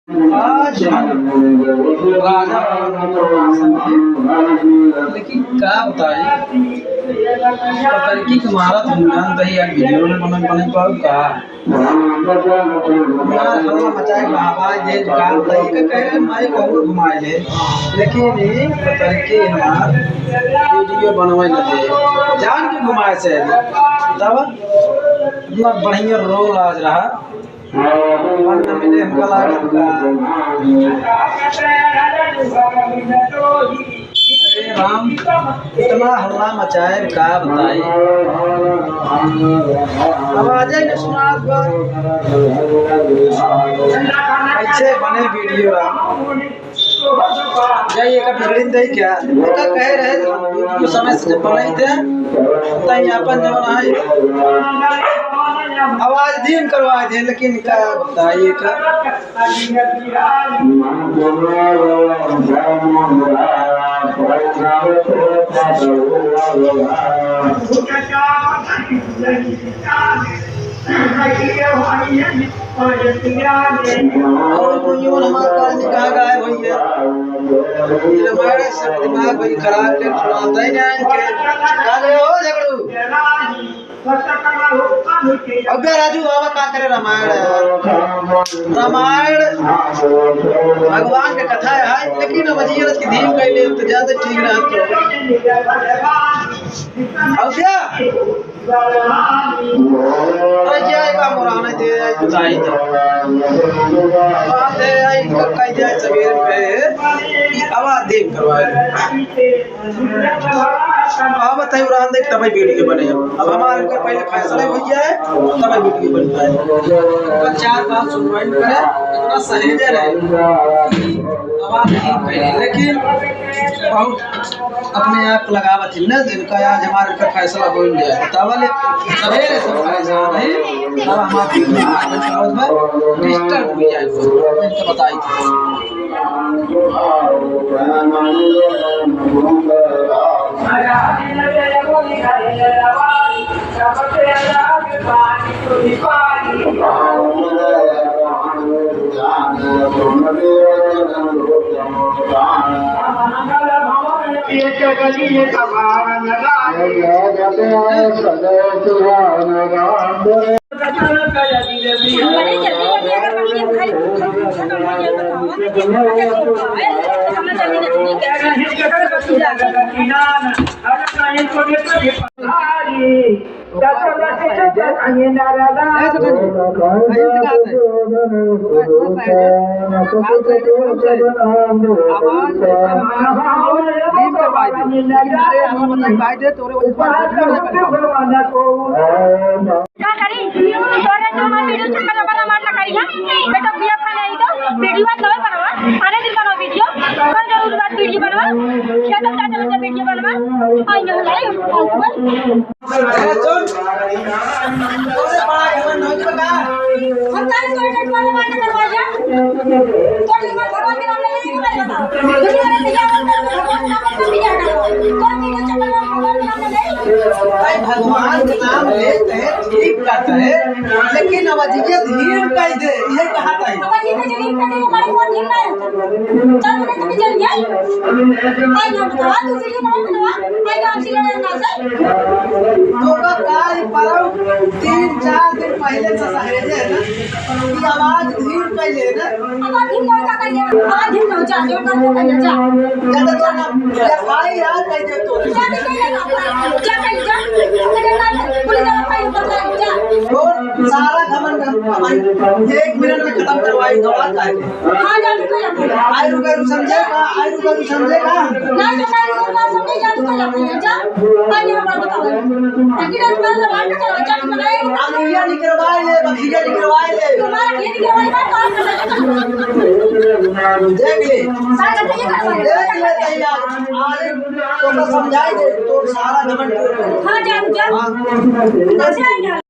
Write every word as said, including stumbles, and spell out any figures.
आज हम राजा, लेकिन का बताई, पतरकी के मारत हम जान दही, यार वीडियो में बने, बने पाऊ का? हमार हल्ला मचाए के आवाज दे, का बताई, के कह रहे माई कहूँ घुमाए ले, लेकिन ये पतरकी हमार वीडियो बनवाए न दे, जान के घुमाए से। तब इतना बढ़िया रोल आज रहा। मन न मिले हमका लागत का। अरे राम, इतना हल्ला मचाए का बताई। आवाजे न सुनात बा। कैसे बने वीडियो राम? जाइए का बिगड़िन दे क्या? ओका कहे रहे वीडियो समय से जब बनाई थे, तई अपन जवन है आवाज धीम करवा दे, लेकिन का बताइए का। और कोई और हमारे पास नहीं कहा गया है भैया। ये हमारे सब दिमाग भाई खराब के सुनाते हैं इनके। काले हो झगड़ू। अबे राजू बाबा का करे रामायण है? रामायण भगवान के कथा है, लेकिन अब अजियत की धीम कह ले तो ज्यादा ठीक रहत तो। अब क्या? अरे क्या एक बार मुराने दे आई बताई तो। बात है आई तो कह जाए सवेरे पे कि आवाज देख करवाए। अब बताइए उड़ान देख तब वीडियो बने। अब हमारे ऊपर पहले फैसला हो जाए तब वीडियो बन पाए। तो चार बात सुनवाई करे, इतना सहेजे रहे। आवाज नहीं पहले, लेकिन बहुत अपने आप लगावत हिन ना, जिनका आज हमारे ऊपर फैसला हो गया है। बतावा ले, सवेरे से परेशान है, अब हमारे दिमाग में बहुत बार डिस्टर्ब हो जाए, तो इनको बताई थी। का करी? तोरे जो हमार वीडियो चक्कर में बड़ा मार ना करी, हाँ? बेटा, बिया खाने आई तो वीडियो बात नवे बनवा, खाने दिन बनवा वीडियो, कल जरूर बात वीडियो बनवा, खेतन जा चल जा वीडियो बनवा, आई ना, आई ना, आई ना। अरे सुन, तोरे बड़ा घमंड हो चुका। हम तारे तोरे टटवा में बात करवा जा। तोरे भगवान के नाम ले लेके मैं बता। दूसरी बार भैया, भगवान के नाम ले लेके मैं बता। तोरे वीडियो चक्कर में भगवान के नाम ले ले। भाई, भगवान के नाम लेते हैं, ठीक बात है, लेकिन अब अजियत धीम कह दे, ये कहा था। अब अजियत धीम कह दे, हमारे को धीम ना है। चल, मैं तुम्हें चल गया। आई ना बता, तू वीडियो ना बनवा। आई ना, हम सीरियल ना से। तो का काल परम तीन चार दिन पहले से सहेजे है ना, कि आवाज धीम कह दे ना। अब धीम ना का कह दे, अब धीम ना जा, जो कर वो कह दे, जा। जा तो, तो ना, जा भाई यार, कह दे तो। जा, जा, जा, जा। पुलिस वाला फाइन कर दे, जा। और सारा घमंड हम, हम एक मिनट में खत्म करवाई, दौड़ा जाएंगे। हाँ, जा, रुको, जा। आई रुको, रुको, समझे का? आई रुको, रुको, समझे का? ना, तो मैं रुको, ना समझे, जा, रुको, जा, जा। आई, ये हमारा बताओ। लेकिन आज कल जवान का चलो, जा, रुको, ना, ये अब ये निकलवाए ले, बखिया निकलवाए ले। तुम्हारा ये निकलवाए, मैं काम कर देख ले। सारे बच्चे ये करवाए। देख ले, तैयार। अरे, तो, तो समझाई दे, तो सारा घमंड। हाँ, जा, जा। हाँ। अच्छा, जा।